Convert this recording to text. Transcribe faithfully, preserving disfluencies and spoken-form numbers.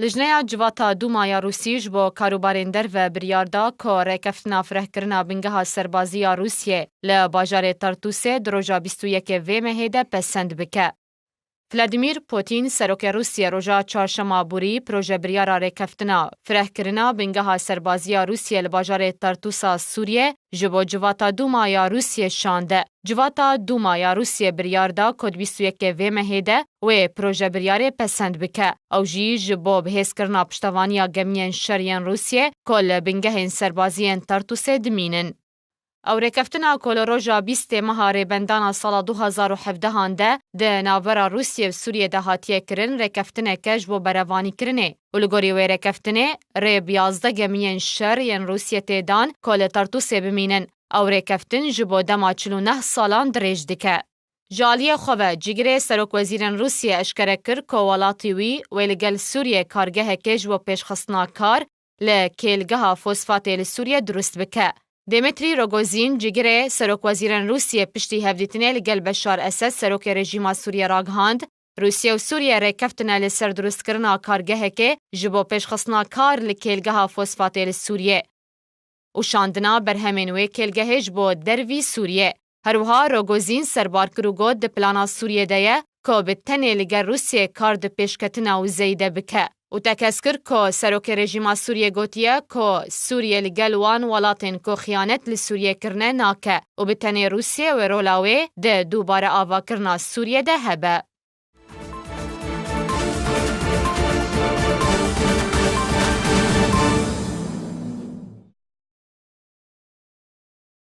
Lijneya Civata Dûma ya Rûsî ji bo karûbarên derve biryar da ku rêkeftina firehkirina bingeha serbazî ya Rûsiyê li bajarê Tartûsê di roja bîst û yekê vê mehê de pesend bike. Vladimir Putin, serokê Rûsiyê, roja çarşema borî projebiryara rêkeftina firehkirina bingeha serbazî ya Rûsiyê li bajarê Tartûsa Sûriyê ji bo Civata Dûma ya Rûsiyê şande. Civata Dûma ya Rûsiyê biryar da ku di bîst û yekê vê mehê de wê projebiryarê pesend bike. Ew jî ji bo bihêzkirina piştevaniya gemiyên şer yên Rûsiyê ku li bingehên serbazî yên Tartûsê dimînin. Ew rêkeftina ku li roja bîstê meha Rêbendana sala du hazar û hevdehan de di navbera Rûsiyê û Sûriyê de hatiye kirin, rêkeftineke ji bo berevanîkirinê û li gorî wê rêkeftinê rê bi yazdeh gemiyên şer yên Rûsiyê tê dan ku li Tartûsê bimînin. Ew rêkeftin ji bo dema çil û neh salan dirêj dike. Ji aliyê xwe ve, Cigirê serokwezîrên Rûsiyê eşkere kir ku welatî wî wê li gel Sûriyê kargehekê ji bo pêşxistina kar li kêlgeha fosfatê li Sûriyê dirust bike. Dmitry Rogozin, cigirê serokwezîrên Rûsiyê, piştî hevdîtinê li gel Beşar Esed, serokê rejîma Sûriyê, ragihand, Rûsiyê û Sûriye rêkeftine li ser dirustkirina kargehekê ji bo pêşxistina kar li kêlgeha fosfatê li Sûriyê û şandina berhemên wê kêlgehê ji bo dervî Sûriyê. Her wiha Rogozîn serbar kir û got, di plana Sûriyê de ye ku bi tenê li gel Rûsiyê kar di pêşketina û zêde bike. Û tekez kir ku serokê rejîma Sûriyê gotiye ku Sûriye li gel wan welatên ku xiyanet li Sûriyê kirine nake û bi tenê Rûsiyê wê rola wê di dubare avakirina Sûriyê de hebe.